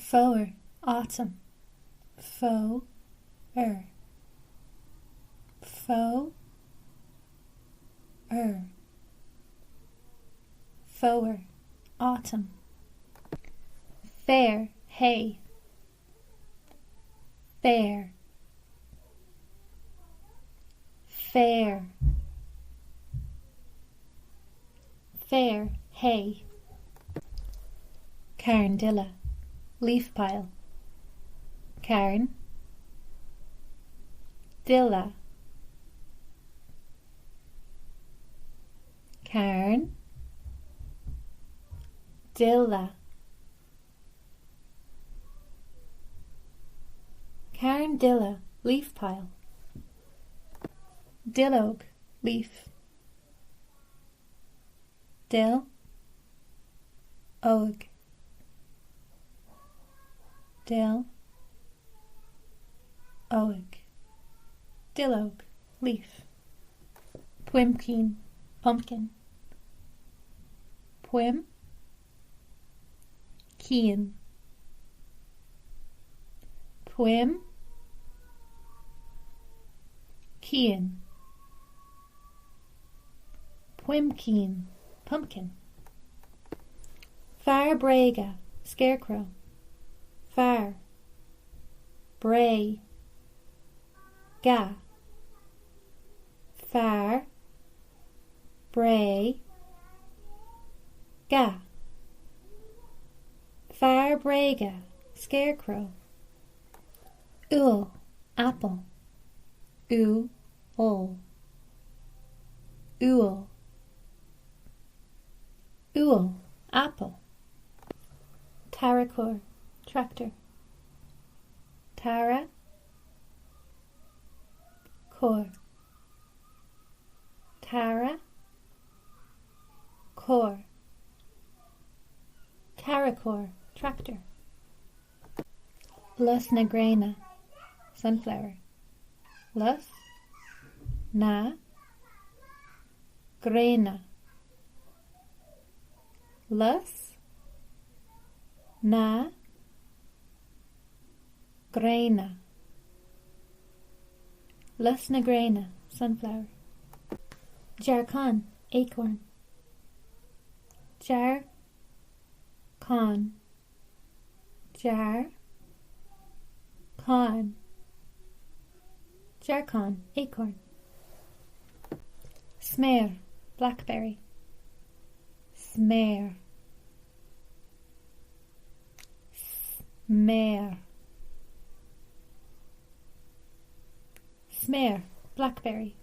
Fómhar, autumn. Fó-ar. Fó-ar. Fómhar, autumn. Féar, hay. Féar. Féar. Féar, hay. Carn duille, leaf pile. Carn duille. Carn duille. Carn duille, leaf pile. Duilleog, leaf. Duil óg. Duil óg. Duilleog, leaf. Puimcín, pumpkin. Puim cín. Puim cín. Puimcín, pumpkin. Fear bréige, scarecrow. Fear bré ge. Fear bré ge. Fear bréige, scarecrow. Úll, apple. Ú-ll. Úll. Úll, apple. Tarracóir, tractor. Tarra cóir. Tarra cóir. Tarracóir, tractor. Lus na gréine, sunflower. Lus na gréine. Lus na gréine. Lus na gréine, sunflower. Dearcán, acorn. Dear cán. Dear cán. Dearcán, acorn. Sméar, blackberry. Sméar. Sméar. Sméar, blackberry.